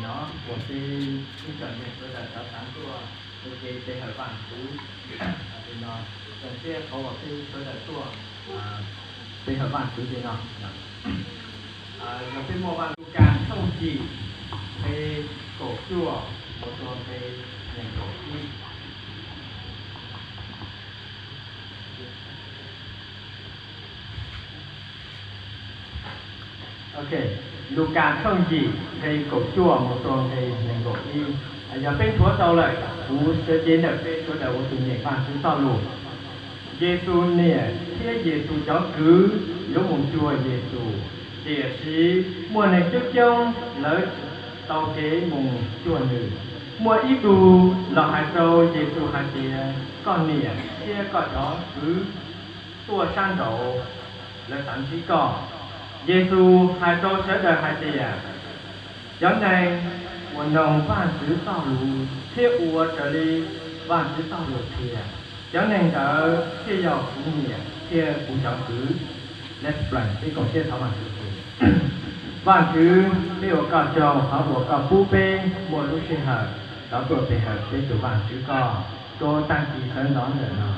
no uas peb ib tsoom neeg sawv daws rov tav tuaj ua ke pe hawm Vaajtswv. Hais li no, zoo siab qhov uas peb sawv daws tuaj pe hawm Vaajtswv li no. Yog peb muaj Vaj Lukas tshooj yim nqe kaum cuaj mus txog nqe nees nkaum ib. Ok, Lukas tshooj yim nqe kaum cuaj mus txog nqe nees nkaum ib. Yog peb nthuav tau lawm, kuv sawv cev ntawm peb sawv daws ua tus nyeem Vaajtswv txoj lus. Yexus niam thiab Yexus cov kwv yuav mus cuag Yexus, tiam sis muaj neeg coob coob lawv tau kev mus cuag nws. Muaj ib tug los hais rau Yexus hais tias, koj niam thiab koj cov kwv tuaj sab nraud, lawv xav ntsib koj. Yexus hais rau sawv daws hais tias, cov neeg uas noog Vaajtswv txoj lus thiab ua raws li Vaajtswv txoj lus qhia, cov neeg ntawd thiaj yog kuv niam thiab kuv cov kwv. Vaajtswv, peb ua koj tsaug qhov uas koj pub peb muaj lub sij hawm rov tuaj pe hawm peb tus Vaajtswv koj rau tag kis sawv ntxov ntawm no.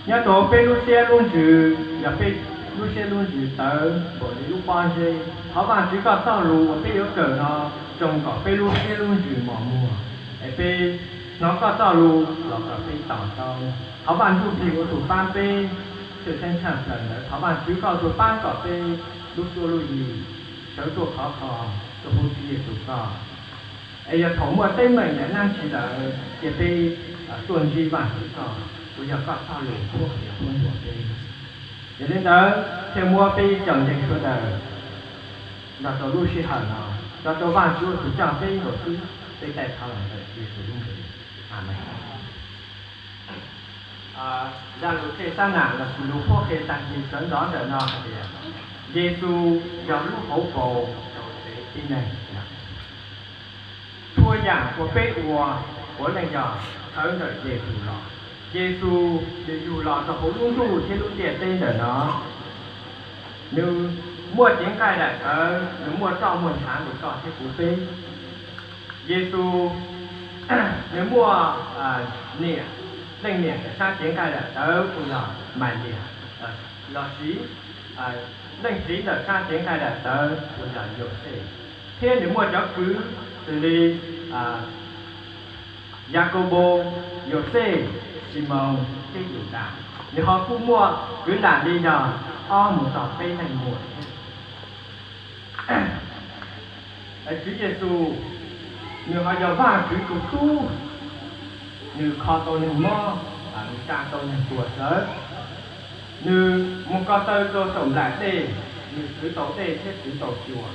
Nyob rau peb lub siab lub ntsws, yog peb lub siab lub ntsws tawv npaum li lub pob zeb, thov Vaajtswv koj txoj lus uas peb yuav kawm no zoo kom peb lub siab lub ntsws mos muag, es peb hnov koj txoj lus los kom peb to taub. Thov Vaj Ntsujplig ua tus paab peb, tshwj xeeb tshaj plaws ntawd thov Vaajtswv koj ua tus paab kom peb lub cuab lub yig sawv ruaj khov kho tuaj pub Tswv Yexus koj. Es yog thaum muaj teeb meem ntawm dlaab tsi lawm, cia peb tuaj ntsib Vaajtswv koj, uas yog koj txoj lus qhuab qhia qhuab ntuas peb. Yog li ntawd thiaj muab peb ib tsoom ntseeg sawv daws nrog rau lub sij hawm no, nrog rau Vaajtswv ua tus coj peb nkaus xwb. Peb taij thov los ntawm Yexus lub npe, Amees. Zaj lus thej xab nam lossis lus qhuab qhia tag kis sawv ntxov ntawm no hais tias, Yexus yog lub hauv paus rau tsev tib neeg. Txhua yaam uas peb ua puav leej yog txhawv ntawm Yexus los. Yexus nws yug los rau hauv lub ntuj thiab lub ntiaj teb ntawm no, nws muaj cev nqaij daim tawv, nws muaj roj muaj ntshaav li koj thiab kuv peb. Yexus nws muaj niam, leej niam ntawm sab cev nqaij daim tawv uas yog Maivliag, lossis leej txiv ntawm sab cev nqaij daim tawv uas yog Yauxej, thiab nws muaj cov kwv xws li Yakaunpaus, Yauxej, Ximoos thiab Yudas. Nws ho kuj muaj kwv lam li yog ob mus txog peb leej muam thiab. Tswv Yexus nws ho yog Vaajtswv tus tub, nws kho tau neeg mob, nws tsa tau neeg tuag sawv, nws mus ko taw rau saum nplaim dej, nws txwv tau dej thiab txwv tau cua.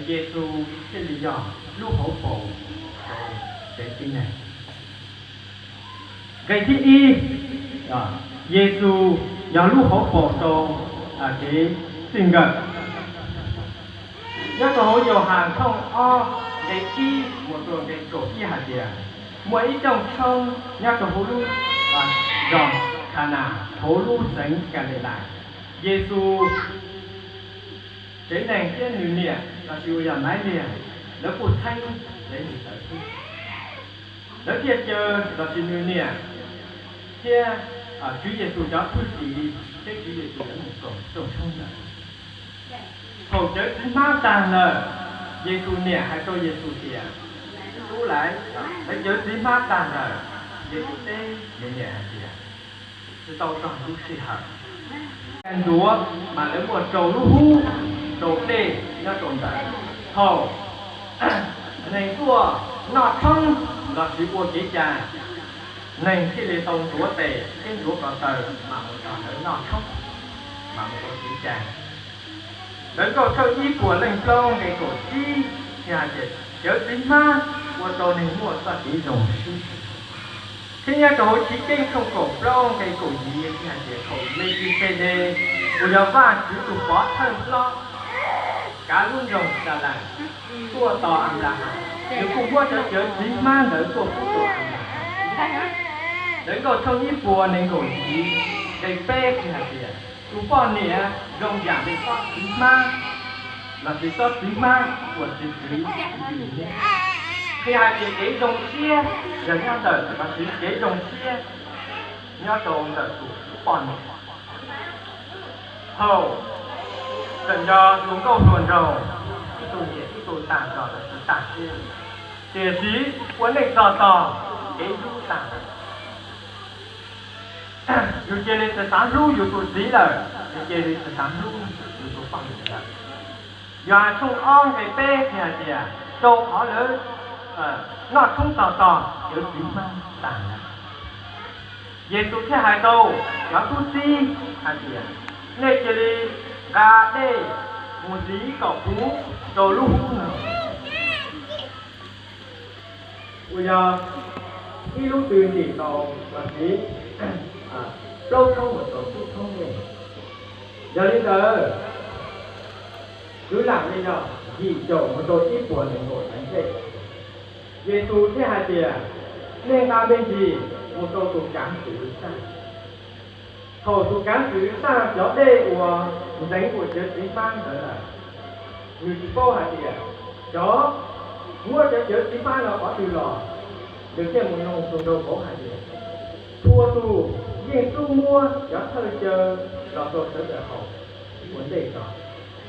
Yexus thiaj li yog lub hauv paus rau tsev tib neeg. Nqe thib ib, Yexus yog lub hauv paus rau kev txij nkawm. Nyob rau hauv Yauhas tshooj ob nqe ib mus rau nqe kaum ib hais tias, muaj ib rooj tshoob nyob rau hauv lub zos Khanas hauv lub xeev Kalilais. Yexus tsev neeg thiab nws niam lossis uas yog Maivliag, lawv kuj txheeb tsev neeg ntawd xwb. Lawv thiaj caw lossis nws niam thiab Tswv Yexus cov thwj tim thiab Tswv Yexus lawv mus koom rooj tshoob ntawd. Thaum cawv txiv hmab tag lawm, Yexus niam hais rau Yexus tias, tub laiv, lawv cawv txiv hmab tag lawm. Yexus teb nws niam hais tias, tsis tau txog lub sij hawm. Ntxuav mas lawv muaj rau lub hub, rau dej nyob rau ntawd. Thaum neeg tuaj noj tshoob lossis ua kev cai, neeg thiaj li tau ntxuav tes thiab ntxuav ko taw mas mus nrog lawv noj tshoob, mas mus ua kev cai. Ntawv Nkauj tshooj ib puas leej plaub nqe kaum tsib thiaj hais tias, cawv txiv hmab ua rau neeg muaj txoj kev zoo siab. Thiab nyob rau hauv Chiv Keeb tshooj kaum plaub nqe kaum yim thiaj hais tias, thaum Mekixedes uas yog Vajtswv tus pov thawj hlob kav lub nroog Salem tuaj tos Anplahas, nws kuj muab cov cawv txiv hmab ntawd tuaj pub rau Anplahas. Ntawv Nkauj tshooj ib puas nees nkaum yim nqe peb thiaj hais tias, tus poj niam zoo yam li tsob txiv hmab lossis tsob txiv hmab uas txwv txwv, qhia hais tias kev zoo siab yog nyob ntawm lossis kev zoo siab nyob rau ntawm tus poj niam. Thaum tseem yog hluas nkauj hluas nraug, ib tug nyiam ib tug tas zog lossis tas siab, tiam sis ua neej txog tog kev hlub tas lawm. Yus cia li tsis xav hlub yus tus txiv lawm, yus cia li tsis xav hlub yus tus poj niam lawm. Yog hais tshooj ob nqe peb qhia hais tias, rau qhov lawv noj tshoob txog tog, cawv txiv hmab tas lawm. Yexus thiaj hais rau cov tub txib hais tias, nej cia li nqa dej mus ntxiv kom puv rau lub hub no. Uas yog ib lub twg ntim tau lossis plaub tshoob mus rau tsib tshoob dej. Yog li ntawd, kwv lam li yog yim caum mus rau ib puas nees nkaum txhiab dej. Yexus thiaj hais tias, nej nqa me ntsis mus rau tus kav tswv xaj. Thaum tus kav tswv xaj cov dej uas ntxeev ua cawv txiv hmab ntawd lawm, nws tsis paub hais tias cov muab cov cawv txiv hmab no qhov twg los, nws thiaj mus nug tus nraug vauv hais tias, txhua tus yeej xub muab cov thawj cawv los rau sawv daws haus ua ntej tso,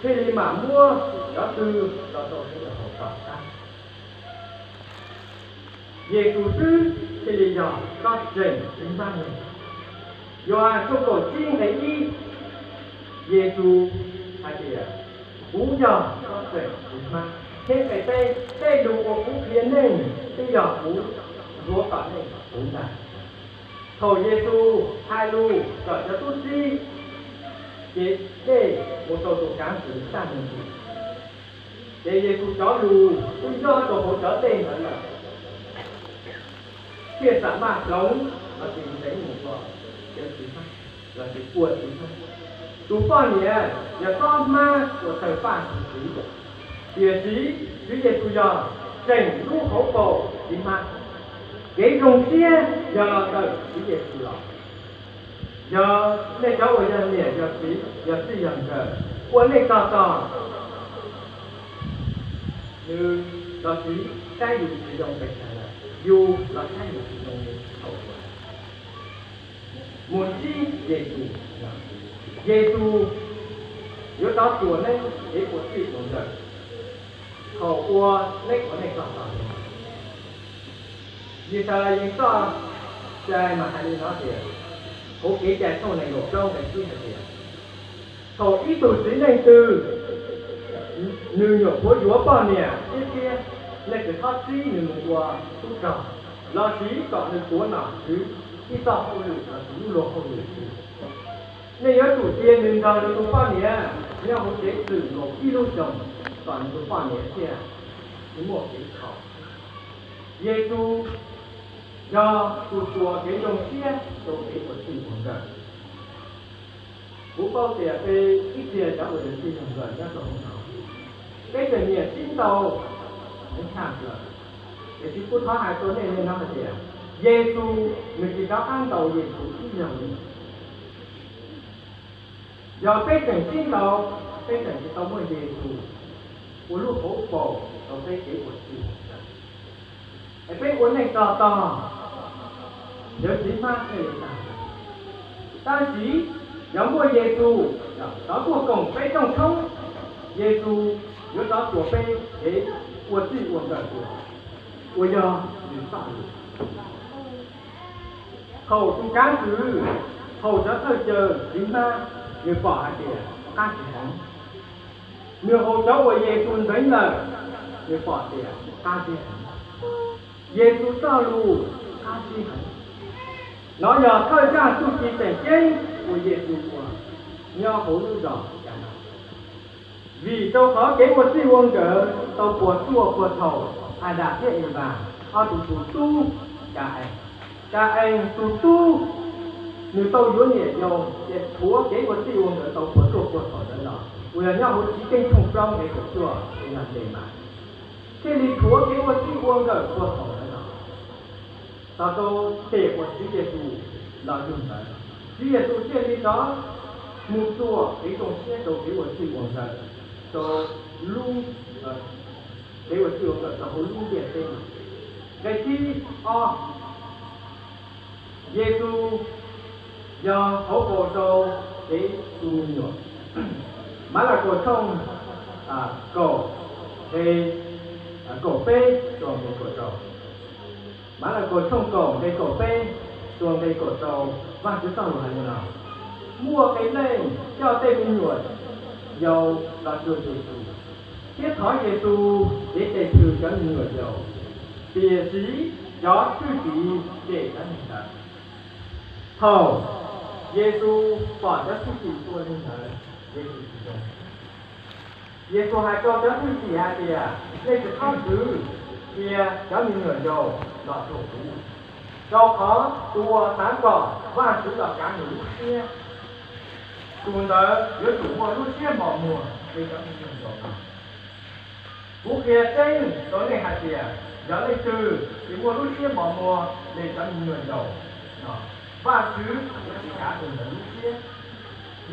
thiaj li mam muab cov twg los rau sawv daws haus tom qab. Yexus xwb thiaj li yog tsob tseem txiv hmab neeg. Yauhas tshooj kaum tsib nqe ib, Yexus hais tias, kuv yog tsob tseem txiv hmab. Thiab nqe peb, tej lus uas kuv qhia nej twb yog kuv nthuav kom nej puv ntag. Thaum Yexus hais lus kom cov tub txib cev dej mus rau tus kav tswv xaj me ntsis, ces Yexus cov lus twb nyob rau hauv cov dej ntawd lawm, thiaj xam maj hloov lossis ntxeev mus ua cawv txiv hmab lossis ua txiv hmab. Tus poj niam yog tsob hmab uas tawg paj ntug txiv, tiam sis Tswv Yexus yog tseem lub hauv paus txiv hmab. Kev zoo siab yog los ntawm Tswv Yexus los. Yog nej cov uas yog niam yog txiv yog txij yog nkawm ua neej txog tog, nws los txiv saib yus tsis zoo pes tsawg lawm, yus los saib yus tsis zoo li thaum ub. Mus ntsib Yexus, Yexus yuav rov tuam neb kev ua txij ua nkawm thaum ua neb ua neej txog tog. Yixalayees txoj cai mas hais li no tias, hauv Kev cai tshooj nees nkaum plaub nqe tsib hais tias, thaum ib tug txiv neej twg nws nyuam qhuav yuav poj niam thiab txiv, nej tsis txhob txib nws mus ua tub rog lossis kom nws tuav nom tswv ib txoj hauj lwm lossis ib lub luag hauj lwm li. Nej yuav tsum cia nws nrog nws tus poj niam nyob hauv tsev txwm nkaus ib lub xyoos, kom nws tus poj niam thiaj li muaj kev khaum. Yexus yog tus tuav kev zoo siab rau kev ua txij ua nkawm. Kuv paub tias peb ib txhia cov uas yog txij yog nkawm nyob rau hauv no, peb tseem nyiam sib ntaus heev tshaj plaws. Tiam sis kuv thov hais rau nej li no hais tias, Yexus nws tsis rov qab ntaus Yexus ib zaug li. Yog peb tseem sib ntaus, peb tseem tsis tau muaj Yexus ua lub hauv paus rau peb kev ua txij ua nkawm, es peb ua neej txog tog, cawv txiv hmab thiaj li tag. Tab sis yog muaj Yexus rov tuaj koom peb rooj tshoob, Yexus yuav rov tuam peb kev ua txij ua nkawm dua, uas yog nws txoj lus. Thaum tus kav tswv haus cov thawj cawv txiv hmab, nws pom hais tias qab tsis heev. Nws haus cov uas Yexus ntxeev lawm, nws pom tias qab zib heev. Yexus txoj lus qab zib heev. Nov yog thawj zaj txuj ci tseem ceeb uas Yexus ua nyob hauv lub zos Kanas. Vim rau qhov kev ua txij ua nkawm tau puas tsuaj puag thaum Adas thiab Evas ob tug tus tub Ka-ees. Ka-ees tus tub, nws tau yuav niam yau ces rhuav kev ua txij ua nkawm tau puas tsuaj puag thaum ntawd los, uas yog nyob hauv Chiv Keeb tshooj plaub nqe kaum cuaj, uas yog Npemas, thiaj li rhuav kev ua txij ua nkawm puag thaum ntawd los. Txog rau pem uas Tswv Yexus los yug ntawd, Tswv Yexus thiaj li rov mus txuas kev zoo siab rau kev ua txij ua nkawm, rau lub, kev ua txij ua nkawm rau hauv lub ntiaj teb no. Nqe thib ob, Yexus yog hauv paus rau kev tu me nyuam. Malakaus tshooj kaum, nqe kaum peb txuas nqe kaum rau. Malakaus tshooj kaum nqe kaum peb txuas nqe kaum rau, Vajtswv txoj lus hais li no: Muaj qee leej coj tej me nyuam yaus los cuag Yexus, thiab thov Yexus kev tes phwm cov me nyuam yaus, tiam sis cov thwj tim cem cov neeg ntawd. Thaum Yexus pom cov thwj tim ua li ntawd, Yexus tsis zoo. Yexus hais rau cov thwj tim hais tias, nej tsis txhob ntxub cia cov me nyuam yaus los cuag kuv, rau qhov tus uas xav kom Vajtswv los kav nws lub siab, tus ntawd yuav tsum muaj lub siab mos muag li cov me nyuam yaus no. Kuv qhia tseeb rau nej hais tias, yog leej twg tsis muaj lub siab mos muag li cov me nyuam yaus no, Vajtswv yuav tsis kav tus ntawd lub siab.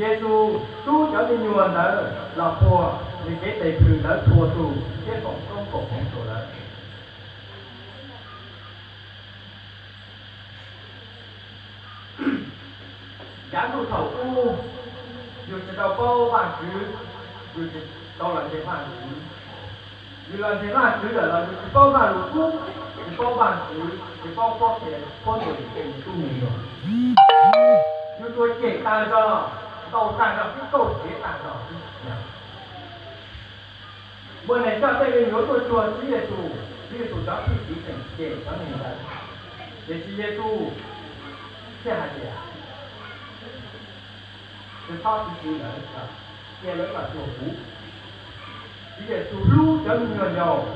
Yexus rub cov me nyuam ntawd los puag, nws kev tes phwm ntawd txhua tus thiab foom koob foom hmoov rau lawv. Yav ntuj thaum ub, yus tsis tau paub Vajtswv, yus tsis tau los ntseeg Vajtswv. Yus los ntseeg Vajtswv lawm los yus tsis paub Vajluskub, tsis paub Vajtswv, tsis paub qhuab qhia qhuab ntuas yus tej me tub me nyuam. Yus tsuas cem tag zog, ntaus tag zog thiab kauj txiav tag zog xwb. Muaj neeg coj tej me nyuam tuaj cuag Tswv Yexus, Tswv Yexus cov thwj tim tseem cem cov neeg ntawd, tiam sis Yexus thiaj hais tias, tsis txhob txwv txwv lawv, cia lawv los cuag kuv. Tswv Yexus hlub cov me nyuam yaus,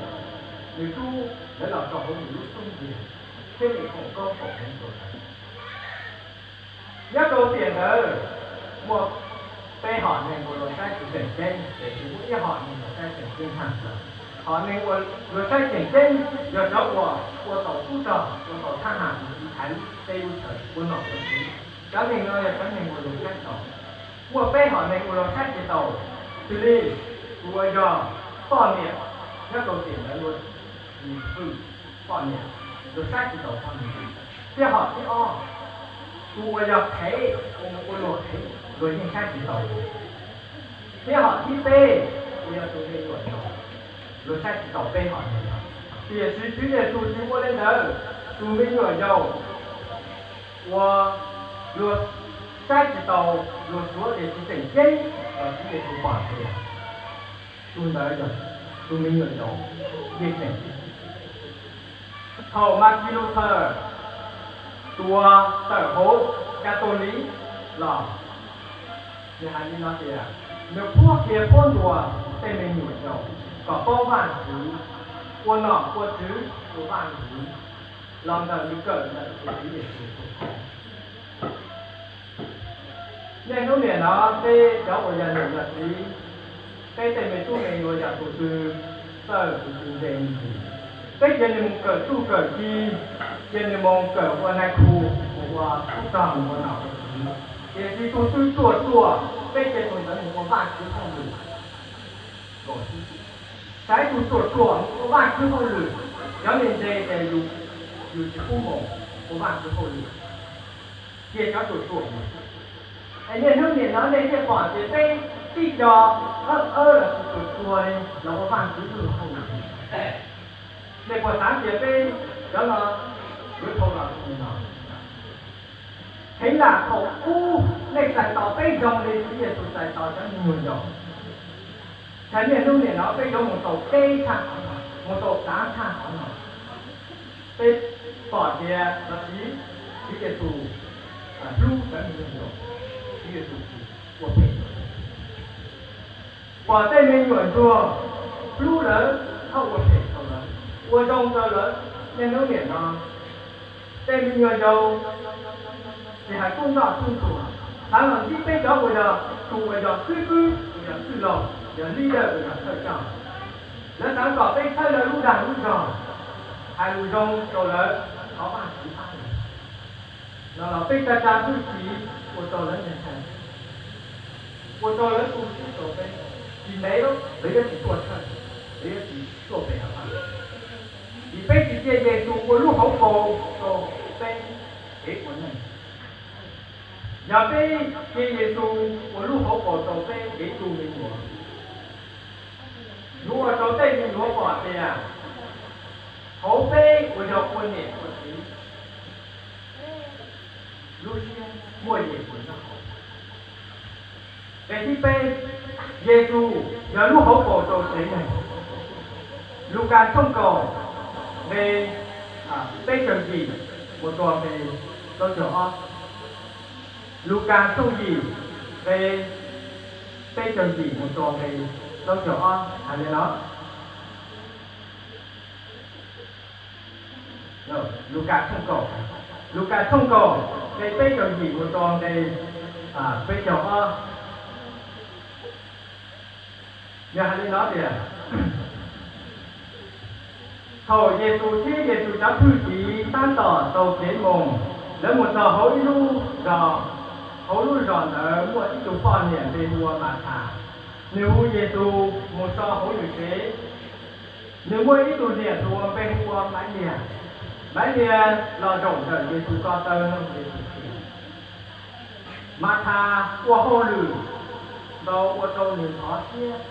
nws rub lawv los rau hauv nws lub xub ntiag thiab nws foom koob foom hmoov rau lawv. Nyob rau tiam ntawd, muaj peb hom neeg uas luag saib tsis tseem ceeb, tiam sis muaj ib hom neeg luag saib tseem ceeb tshaj plaws. Hom neeg uas luag saib tseem ceeb yog cov uas ua tau tub rog, ua tau thab ham, tiv thaiv teb lub chaw, ua nom ua tswv. Cov neeg no yog cov neeg uas luag saib taus. Muaj peb hom neeg uas luag saib tsis taus, xws li tus uas yog poj niam, nyob rau tiam ntawd luag tsis hwm poj niam, luag saib tsis taus poj niam. Thiab hom thib ob, tus uas yog qhev, ua luag qhev, luag yeej saib tsis taus. Thiab hom thib peb, uas yog tus me nyuam yaus, luag saib tsis taus peb hom neeg no. Tiam sis Tswv Yexus tsis ua li ntawd. Tus me nyuam yaus uas luag saib tsis taus, luag suav tias tsis tseem ceeb los Tswv Yexus pom tias tus ntawd yog tus me nyuam yaus yeej tseem ceeb. Thaum Martin Luther, tus uas tawm hauv Catholic los, nws hais li no tias, nws qhuab qhia qhuab ntuas tej me nyuam yaus kom paub Vajtswv, ua nom ua tswv rau Vajtswv, los ntawm nws kawm ntawm tus Tswv Yexus tus qhov. Niaj hnub niam no peb cov uas yog niam yog txiv, peb tej me tub me nyuam yog tus twg txawj tus twg ntse me ntsis, peb cia nws mus kawm txuj kawm ci, cia nws mus kawm ua nais khu, mus ua tub rog, mus ua nom ua tswv. Tiam sis tus twg ruam ruam, peb cia tus ntawd mus ua Vajtswv hauj lwm. Saib tus ruam ruam mus ua Vajtswv hauj lwm, cov ntse ntse ces yus, yus tsis pub mus ua Vajtswv hauj lwm, cia cov ruam ruam mus. Es niaj hnub niam no nej thiaj pom tias peb tib co ab ab los sis tsuag tsuag li los ua Vajtswv hauj lwm. Nej puas xav tias peb cov no yuav dhau los li no? Heev lam thaum ub nej txais tos peb zoo li Tswv Yexus txais tos cov me nyuam yaus. Txhais niaj hnub niam no peb yuav mus tau teb tshaj qhov no, mus tau tav tshaj qhov no. Peb pom tias los sis Tswv Yexus hlub cov me nyuam yaus, Tswv Yexus tsis ua phem rau lawv. Pom tej me nyuam ntsuag, hlub lawv, txhob ua phem rau lawv, ua zoo rau lawv. Niaj hnub niam no tej me nyuam yaus tsis hais tub nroj tub ntsuag, xav los ntsib peb cov uas yog tus uas yog xib fwb, uas yog txwj laug, yog leader, uas yog thawj coj, lawv xav kom peb txhawb lawv lub dag lub zog, hais lus zoo rau lawv, thov Vajtswv pab lawv. No los peb tsa tsa hwj chim ua rau lawv ntshai, ua rau lawv tu siab rau peb. tsis ntev lawv yuav tsis tuaj tshawj, lawv yuav tsis tuaj pe hawm Vajtswv. Vim peb tsis cia Yexus ua lub hauv paus rau peb kev ua neej. Yog peb cia Yexus ua lub hauv paus rau peb kev tu me nyuam, yuav ua rau tej me nyuam pom tias hauv peb uas yog ua niam ua txiv, lub siab muaj Yexus nyob hauv. Nqe thib peb, Yexus yog lub hauv paus rau tsev neeg. Lukas tshooj kaum, nqe peb caug yim mus rau nqe plaub caug ob. Lukas tshooj yim, nqe peb caug yim mus rau nqe plaub caug ob hais li no. Lukas tshooj kaum, Lukas tshooj kaum, nqe peb caug yim mus rau nqe peb caug ob. Yog hais li no tias, thaum Yexus thiab Yexus cov thwj tim tab tom taug kev mus, lawv mus txog hauv ib lub zos. Hauv lub zos ntawd muaj ib tug poj niam npe hu ua Mathas, nws hu Yexus mus so hauv nws tsev. Nws muaj ib tug niam hluas npe hu ua Maiv Liag. Maiv Liag los zaum ntawm Yexus ko taw mloog Yexus qhia. Mathas ua hauj lwm ntau ua rau nws ntxhov siab.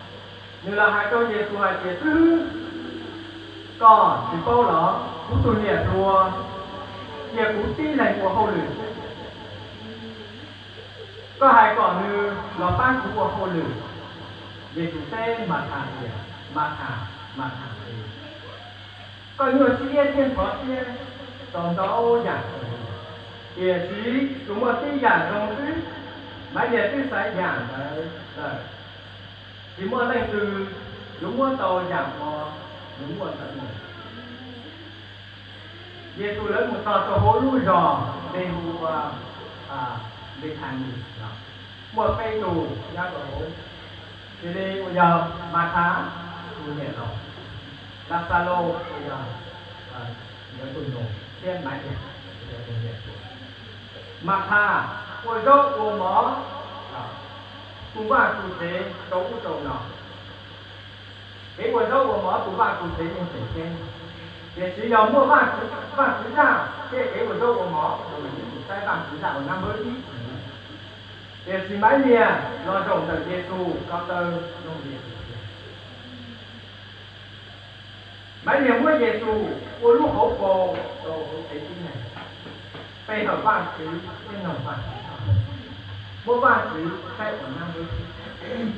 Nws los hais rau Yexus hais tias, Xib hwb, koj tsis paub los kuv tus niam hluas cia kuv tib leeg ua hauj lwm xwb. Koj hais kom nws los pab kuv ua hauj lwm. Yexus teb Mathas tias, Mathas, Mathas, koj nyuaj siab thiab ntxhov siab rau ntau yam, tiam sis tsuas muaj tib yam zoo xwb. Maiv Liag twb xaiv yam ntawd lawm, tsis muaj leej twg yuav muab tau yam uas nws muaj ntawd mus. Yexus lawv mus txog rau hauv lub zos npe hu ua Npethanis, muaj peb tug nyob rau hauv, xws li uas yog Mathas tus niam laus, Laxalus uas yog nkawd tus nus, thiab Maiv Liag uas yog tus niam hluas. Mathas ua zaub ua mov tu vaj tu tsev rau ub rau no. Kev ua zaub ua mov tu vaj tu tsev yeej tseem ceeb, tiam sis yog muaj Vajtswv zaj thiab kev ua zaub ua mov, saib Vajtswv zaj ua nab npawb ib. Tiam sis Maiv Liag los zaum ntawm Yexus ko taw mloog Yexus qhia. Maiv Liag muab Yexus ua lub hauv paus rau hauv tsev tib neeg, pe hawm Vajtswv thiab mloog Vajtswv, muab Vajtswv saib ua nab npawb ib.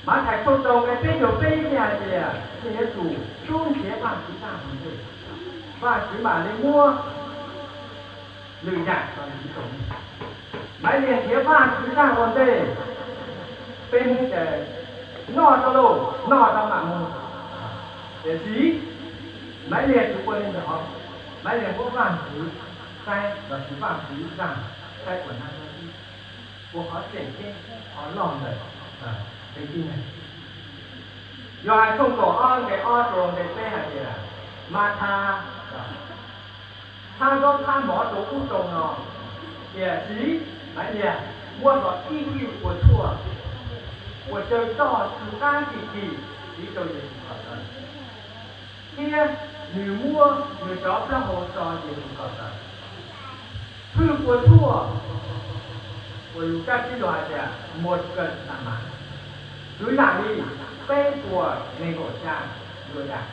Mathais tshooj rau nqe peb caug peb thiaj hais tias nej yuav tsum rub nrhiav Vajtswv zaj ua ntej, Vajtswv mam li muab lwm yam los ntxiv rau nej. Maiv Liag nrhiav Vajtswv zaj ua ntej, peb Hmoob ces noj rau lauj, noj rau mam mus. Tiam sis Maiv Liag tsis ua li ntawd, Maiv Liag muab Vajtswv saib los sis Vajtswv zaj saib ua nab npawb ib, ua qhov tseem ceeb, qhov loj ntawm tib neeg. Yauhas tshooj kaum ob nqe ob rau nqe peb hais tias, Mathas thab zaub thab mov rau ub rau no, tiam sis Maiv Liag muab hlo ib hwj puas tsuaj, puas caw txoj tsw qab kim kim txiv rau Yexus ko taw, thiab nws muab nws cov plaub hau tso Yexus ko taw. Hwj puas tsuaj uas Lukas tib lus hais tias một cân nặng mã, kwv lam li peb puas nees nkaum xya dua das,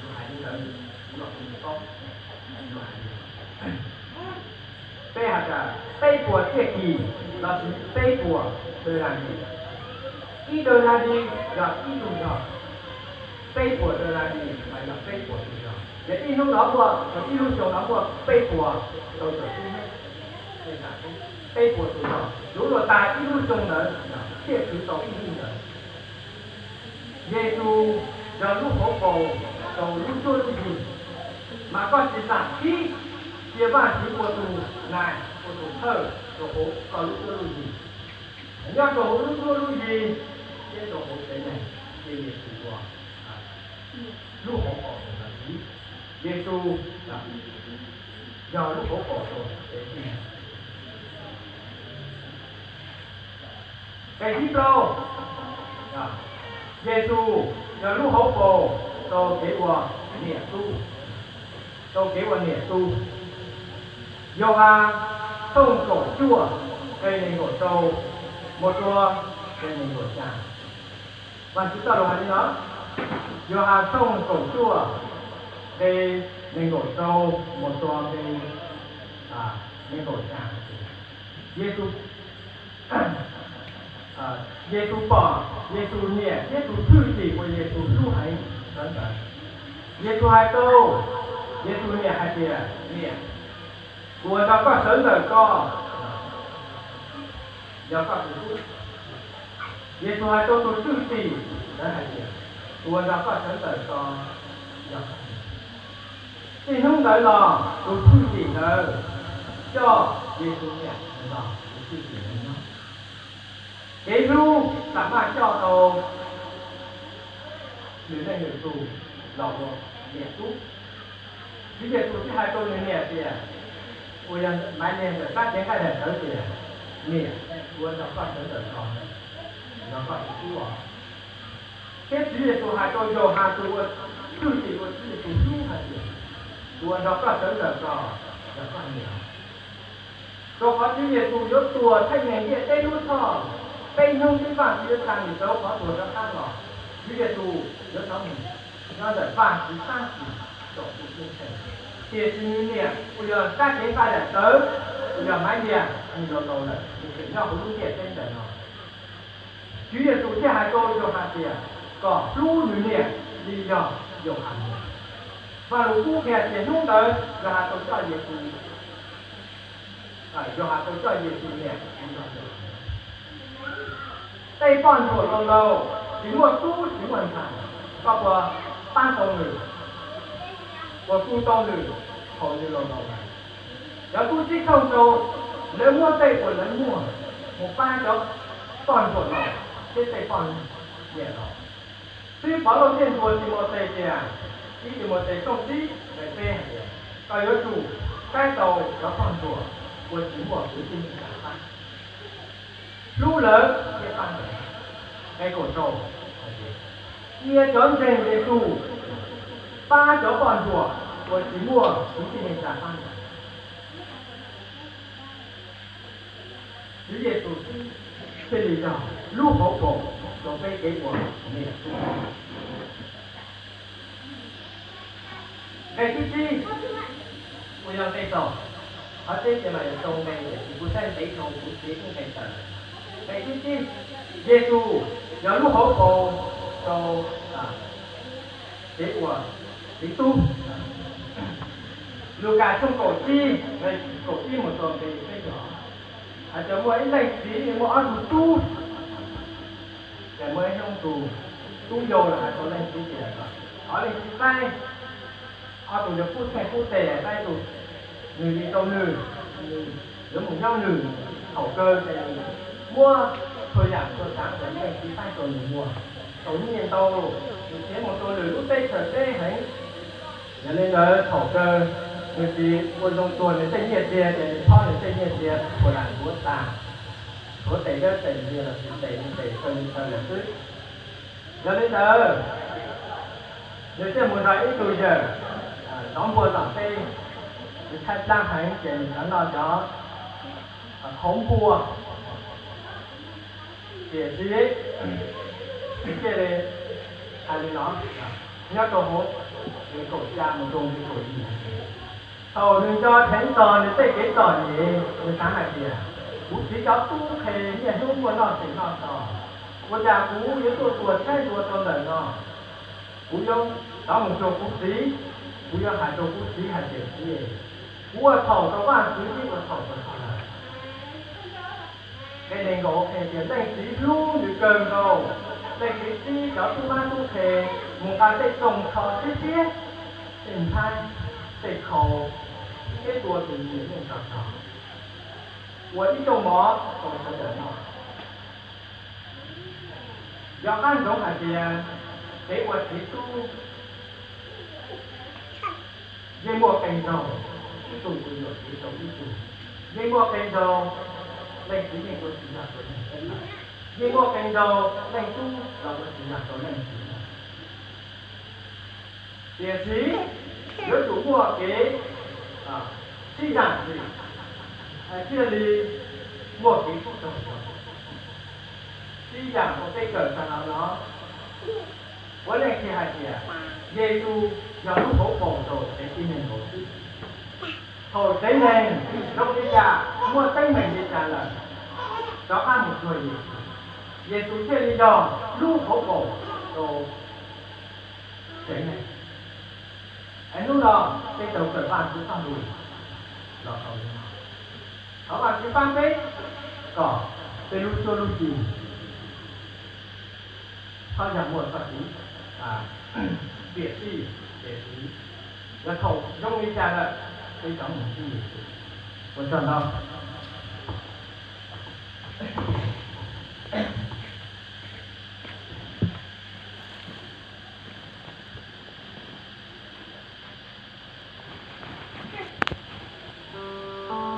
lus hais li ntawd, kuv los kuv paub, lus hais li. Peb hais tias peb puas tsiaj kis los sis peb puas daus las dis. Ib daus las dis yog ib tug zog, peb puas daus las dis mas yog peb puas tug zog. Ces ib hnub no muaj, ib lub xyoo no muaj peb puas rau caum tsib hnub, peb puas tug zog, yuav luag tas ib lub xyoo ntawd thiaj khwv tau ib hnub ntawd. Yexus yog lub hauv paus rau lub cuab lub yig, mas koj tsis xam khib cia Vajtswv ua tus nais ua tus thawj rau hauv koj lub cuab lub yig. Nyob rau hauv lub cuab lub yig thiab rau hauv tsev neeg, ces Yexus ua lub hauv paus rau lawv. Yexus yog lub hauv paus rau tsev neeg. Nqe thib plaub, Yexus yog lub hauv paus rau kev ua niam tub, rau kev ua niam tub. Yauhas tshooj kaum cuaj nqe nees nkaum rau mus rau nqe nees nkaum xya. Vajtswv txoj lus hais li no, Yauhas tshooj kaum cuaj nqe nees nkaum rau mus rau nqe nees nkaum xya. Yexus Yexus pom Yexus niam thiab tus thwj tim uas Yexus hlub heev sawv ntawd. Yexus hais rau Yexus niam hais tias, Niam, kuv ua nrog koj sawv ntawm ko, yog koj tus tub. Yexus hais rau tus thwj tim ntawd hais tias, Kuv ua nrog koj sawv ntawm ko, yog koj tus tub. Txij hnub ntawd los tus thwj tim ntawd coj Yexus niam los tus thwj tim ntawd nyob. Kev hlub xam maj coj tau nws leej nws tus los ua niam tub. Tswv Yexus thiaj hais rau nws niam tias, uas yog Maiv Liag ntawm sab cev nqaij daim tawv tias, Niam, kuv ua nrog koj sawv ntawm ko, yog koj tus tub os. Thiab Tswv Yexus hais rau Yauhas tus uas thwj tim uas Tswv Yexus hlub hais tias, Kuv ua nrog koj sawv ntawm ko, yog koj niam. Rau qhov Tswv Yexus yuav tuag theej neeg ntiaj teb lub txhoj, peb hnub twb Vajtswv yuav tsa nws rau qhov tuag rov qab los. Tswv Yexus yuav rov mus nyob ntawm Vajtswv tab sis tsaus ntuj ceeb tsheej, tiam sis nws niam uas yog sab cev nqaij daim tawv, uas yog Maiv Liag, nws los laus lawm, nws tseem nyob hauv lub ntiaj teb ntawm no. Tswv Yexus thiaj hais rau Yauhas tias kom hlub nws niam li yog Yauhas niam. Vaj lus kub qhia tias hnub ntawd Yauhas tau coj Yexus, Yauhas tau coj Yexus niam mus nrog Yauhas. Tej poj ntsuam laus laus tsis muaj tub tsis muaj ntxhais, koj puas pab tau nws, puas tu tau nws thaum nws laus laus lawm? Cov tub txib tshooj rau, lawv muab tej uas lawv muaj mus pab cov poj ntsuam laus thiab tej poj niam laus. Xib hwb Pov Lauj thiaj nthuav Timothes tias, ib Timothes tshooj tsib nqe peb hais tias, koj yuav tsum saib taus cov poj ntsuam uas tsis muaj kwv tij neej tsa pab, hlub lawv thiab pab lawv. Nqe kaum rau hais tias, cia cov ntseeg Yexus pab cov poj ntsuam uas tsis muaj kwv tij neej tsa pab lawv. Tswv Yexus xwb thiaj li yog lub hauv paus rau peb kev ua niam tub. Nqe thib tsib, uas yog nqe txaus, qhov tseeb tias mas yog rau nqe, tiam sis kuv saib ntev dhau kuv txiav ib nqe tawm. Nqe thib tsib, Yexus yog lub hauv paus rau kev ua txiv tub. Lukas tshooj kaum tsib, nqe kaum ib mus txog nqe peb caug, hais tias muaj ib leej txiv muaj ob tug tub. Ces muaj ib hnub tus tub yau los hais rau leej txiv tias, thov leej txiv saib, ob tug yuav kub txheej kub tes, saib tus nws li rau nws, nws yuav mus nyob nws. Thaum kawg ces nws muab txhua yam txhua tsav uas leej txiv saib rau nws muag, tau nyiaj ntau, nws khiav mus rau lwm lub teb chaws teb heev. Yog li ntawd thaum kawg nws txiv ua zoo tuag nws tej nyiaj txiag, ces nws phob nws tej nyiaj txiag puas lam ntxuav tas, ntxuav tes dawb tes ntiag los sis tes nws tes kawg nws taw lawm xwb. Yog li ntawd, nws thiaj mus nrog ib tug yawg zov npua tom teb, nws tshaib plab heev ces nws rov noj cov qhauv npua. Tiam sis nws thiaj li hais li no, nyob rau hauv nqe kaum xya mus rau nqe kaum yim, thaum nws nco dheev txog nws tej kev txom nyem, nws xav hais tias, kuv txiv cov tub qhe niaj hnub muaj noj tseem noj txog, ua cas kuv yuav tuaj tuag tshaib ntua rau ntawm no? Kuv yuav rov mus cuag kuv txiv, kuv yuav hais rau kuv txiv hais tias, txiv, kuv ua txhaum rau Vajtswv thiab ua txhaum rau koj lawm. Nqe nees nkaum qhia tias leej txiv hlub nws kawg nkaus, leej txiv txib cov tub mab tub qhe mus nqa tej txoos tsho siab siab, tej nphaib, tej khau, thiab tua tus nyiam neej tag nrho ua ib rooj mov rau sawv daws noj. Yog qab ntsoov hais tias kev ua txiv tub yeej muaj qee zaug ib tug tus yuam kev rau ib tug, yeej muaj qee zaug leej txiv yeej ua tsis yog tus neeg teb lawm. Yeej muaj qee zaug Leej Tub los ua txiv yam rau leej txiv, tiam sis yuav tsum muaj kev sib zam txim thiaj li muaj kev sib raug zoo. Sib zam uas peb kawm tag los no, puav leej qhia hais tias Yexus yog lub hauv paus rau tsev tib neeg nkaus xwb. Thaum tsev neeg zoo li cas, muaj teeb meem li cas lawm, rov qab mus cuag Yexus, Yexus thiaj li yog lub hauv paus rau tsev neeg. Es hnub no peb tau kawm Vajtswv txoj lus los tau li no. Thov Vajtswv pab peb kom peb lub cuab lub yig txhob yog muaj txoj kev tiam tij, tiam sis yog thaum zoo li cas lawm peb rov mus cuag Yexus. Ua tsaug ntau.